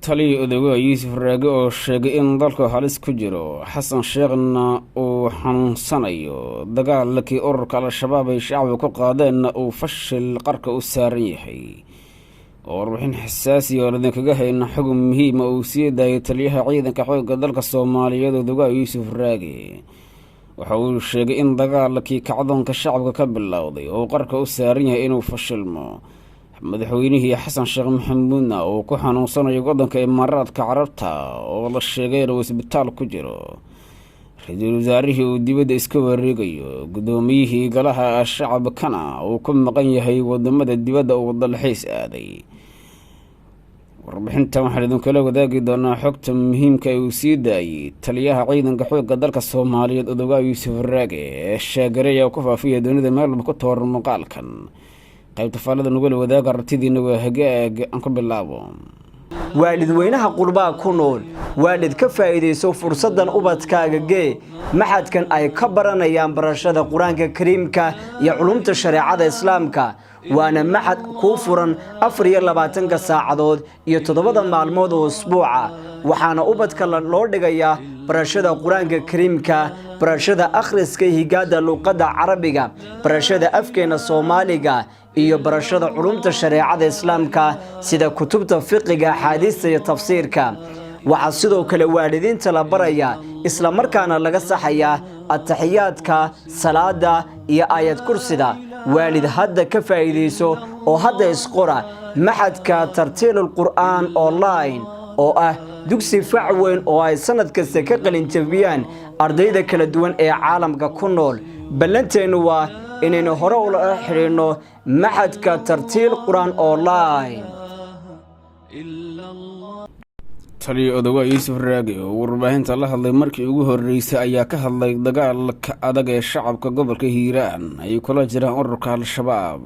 Taliya Odawaa Yuusuf Raage oo sheegay in dalku halis ku jiro, Xasan Sheekhna uu xanuunsanayo, dagaalkii ururka Al-Shabaab ay shacbiga ku qaadeenna uu fashil qarka u saaran yahay. Oo warbixin xasaasiya oo idinkaga hayna xugum muhiima uu sii daayay taliyaha ciidanka xoogga dalka Soomaaliyeed Odawaa Yuusuf Raage. Waxa uu sheegay in dagaalkii kacdoonka shacabka ka bilowday oo qarka u saaran yahay inuu fashilmo, madaxweynihii Xasan Sheekh Maxamuudna uu ku xanuunsanayo waddanka Imaaraadka Carabta oo la sheegay inuu isbitaal ku jiro, ra-iisul wasaarihii uu dibadda iska wareegayo, guddoomiyihii golaha shacabkana uu ku maqan yahay wadamada dibadda uu dalxiis aaday. Warbixintan waxaan idinkula wadaagi doonaa xogta muhiimka uu sii daayey taliyaha ciidanka xoogga dalka Soomaaliyeed Odawaa Yuusuf Raage ee sheegaray oo ku faafiya dunida meel walba ku toor muuqaalkan. Qaybta faallada nagula wadaaga aragtidiina. Waa hagaag, aan ku bilaabo. Waalidweynaha qurbaa ku nool, waalid ka faa'iidayso fursaddan, ubadkaaga gee maxadkan ay ka baranayaan barashada Qur-aanka Kariimka iyo culumta shareecada Islaamka. Waana maxad kuu furan 24-ka saacadood iyo 7-da maalmood oo usbuuca. Waxaana ubadka loo dhigayaa barashada Qur-aanka Kariimka, barashada akhriska, higaadda luuqadda Carabiga, barashada afkeena Soomaaliga iyo barashada culumta shareecada Islaamka sida kutubta fiqiga, axaadiista iyo tafsiirka. Waxaa sidoo kale waalidiinta la barayaa islamarkaana laga saxayaa ataxiyaadka salaada iyo aayad kursida. Waalid, hadda ka faa'iidayso oo hadda isqora maxadka Tartiilul Qur'aan Online oo ah dugsi fac weyn oo ay sannad kasta ka qalinjabiyaan ardayda kala duwan ee caalamka ku nool. Ballanteennu waa inaynu hore ula xidhiidhno maxadka Tartiil Qur-aan Online. Taliya Odawaa Yuusuf Raage oo warbaahinta la hadlay markii ugu horreysay ayaa ka hadlay dagaalka adag ee shacabka gobolka Hiiraan ay kula jiraan ururka Al-Shabaab.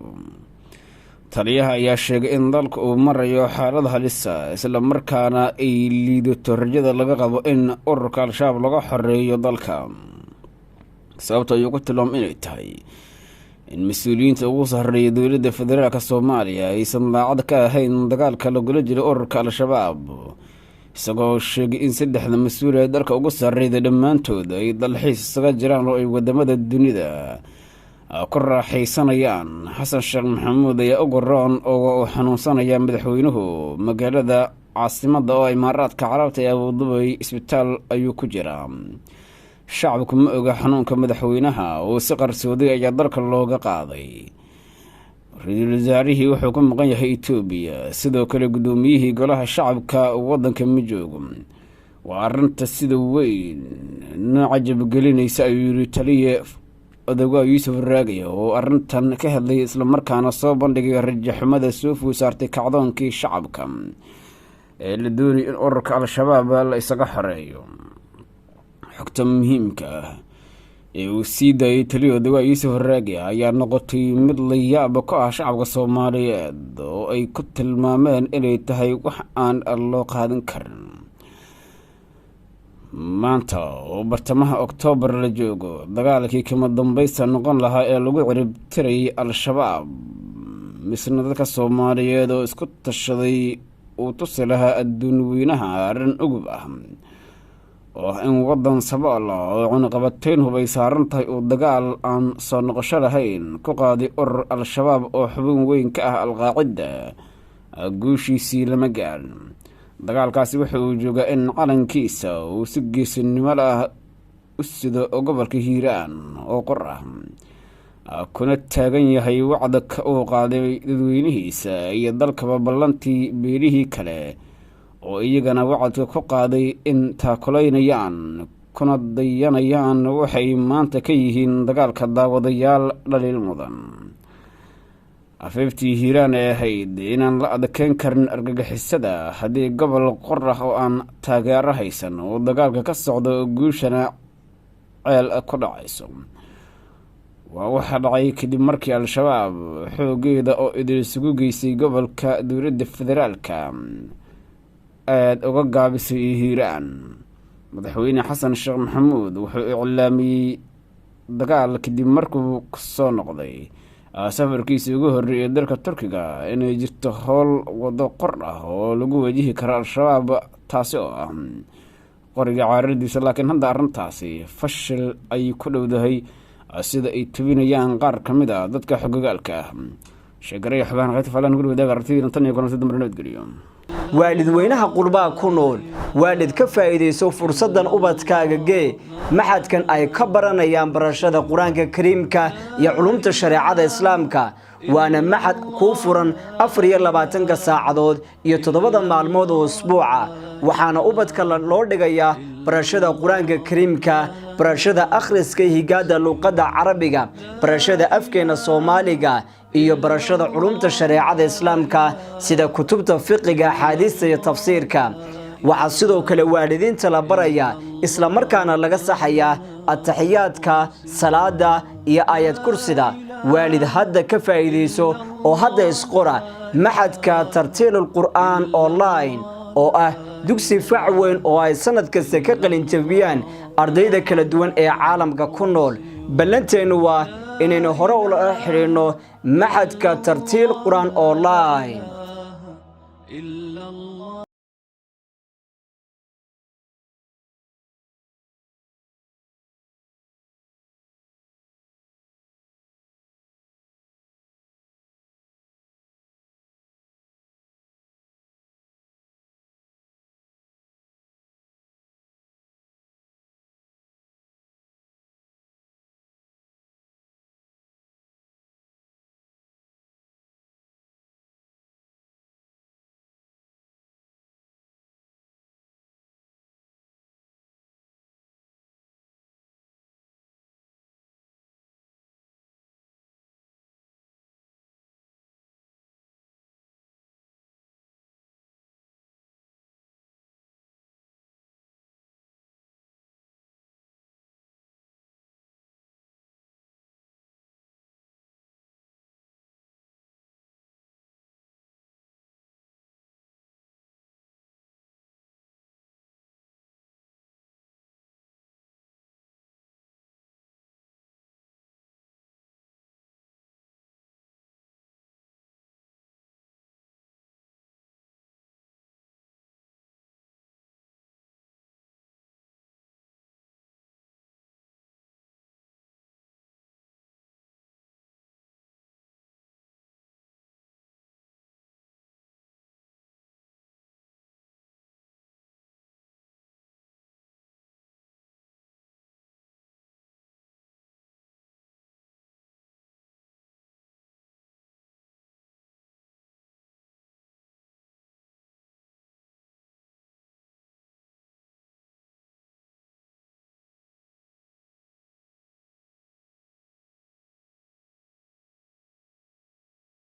Taliyaha ayaa sheegay in dalka uu marayo xaalad halisa, isla markaana ay liidato rajada laga qabo in ururka Al-Shabaab laga xoreeyo dalka. Sababta ayuu ku tilmaamay inay tahay in mas-uuliyiinta ugu sarreeya dowladda federaalka Soomaaliya aysan daacad ka ahayn dagaalka lagula jiro ururka Al-Shabaab, isagoo sheegay in saddexda mas-uul ee dalka ugu sarreyda dhammaantood ay dalxiis isaga jiraan oo ay wadamada dunida ku raaxaysanayaan. Xasan Sheekh Maxamuud ayaa ugu roon oo uu xanuunsanayaa madaxweynuhu. Magaalada caasimadda oo Imaaraadka Carabta ee Abudubay isbitaal ayuu ku jiraa. Shacabku ma oga xanuunka madaxweynaha oo si qarsooday ayaa dalka looga qaaday. Ra-iisul wasaarihii wuxuu ku maqan yahay Etoobiya, sidoo kale guddoomiyihii golaha shacabka waddanka ma joogo. Waa arrinta sida weyn noo cajabgelinaysa, ayuu yiri taliye Odawaa Yuusuf Raagaya oo arrintan ka hadlay, islamarkaana soo bandhigay rajaxumada soo food saartay kacdoonkii shacabka ee la doonayay in ururka Al-Shabaab la isaga xoreeyo. Xogta muhiimka ah ee uu sii daayay taliya Odawaa Yuusuf Raage ayaa noqotay mid la yaaba ku ah shacabka Soomaaliyeed oo ay ku tilmaameen inay tahay wax aan loo qaadan karin. Maanta oo bartamaha Oktoobar la joogo, dagaalkii kama dambaysta noqon lahaa ee lagu ciribtirayay Al-Shabaab, misna dadka Soomaaliyeed oo isku tashaday uu tusi lahaa adduun weynaha arrin ugub ah oo ah in waddan sabool ah oo cunaqabatayn hubay saaran tahay uu dagaal aan soo noqosho lahayn ku qaaday urur Al-Shabaab oo xubin weyn ka ah Alqaacida, guushiisii lama gaarin. Dagaalkaasi waxa uu joogaa in calankiisa uu si geesinimo ah u sido gobolka Hiiraan oo qor ah, kuna taagan yahay wacdka uu qaaday dadweynihiisa iyo dalkaba, ballantii beelihii kale oo iyagana wacadka ku qaaday in taakulaynayaan kuna dayanayaan waxay maanta ka yihiin dagaalka daawadayaal dhaliil mudan. Afeeftii Hiiraan ee ahayd inaan la adkeyn karin argagixisada haddii gobol qorax oo aan taageero haysan oo dagaalka ka socdo, guushana ceel ku dhacayso, waa waxaa dhacay kadib markii Al-Shabaab xoogeeda oo idil isugu geysay gobolka dowladda federaalka aada uga gaabisay Hiiraan. Madaxweyne Xasan Sheekh Maxamuud wuxuu iclaamiyey dagaal kadib markuu soo noqday Safarkiisii ugu horreeyay dalka Turkiga inay jirto howl wado qor ah oo lagu wajihi karo Al-Shabaab, taasi oo ah qoriga caaradiisa, laakiin hadda arrintaasi fashil ay ku dhowdahay, sida ay tubinayaan qaar ka mid a dadka xogogaalka ah. Sheegaraya xubaan qaybta falan guri wadaaga aragtidiina. Tan iyo kulanti dambe, nabadgeliyo. Waalidweynaha qurbaa ku nool, waalid ka faa'iidayso fursaddan ubadkaaga gee maxadkan ay ka baranayaan barashada Qur-aanka Kariimka iyo culumta shareecada Islaamka. Waana maxad kuu furan 24-ka saacadood iyo 7-da maalmood oo usbuuca. Waxaana ubadka loo dhigayaa barashada Qur-aanka Kariimka, barashada akhriska, higaadda luuqadda Carabiga, barashada afkeena Soomaaliga iyo barashada culumta shareecada Islaamka, sida kutubta fiqiga, axaadiista iyo tafsiirka. Waxaa sidoo kale waalidiinta la barayaa, isla markaana laga saxayaa ataxiyaadka salaada iyo aayad kursida. Waalid, hadda ka faa'iidayso oo hadda isqora maxadka Tartiilul Qur'aan Online, oo ah dugsi fac weyn oo ay sannad kasta ka qalinjabiyaan ardayda kala duwan ee caalamka ku nool. Ballanteennu waa inaynu hore ula xidhiidhno maxadka Tartiil Qur-aan Online. إلا الله.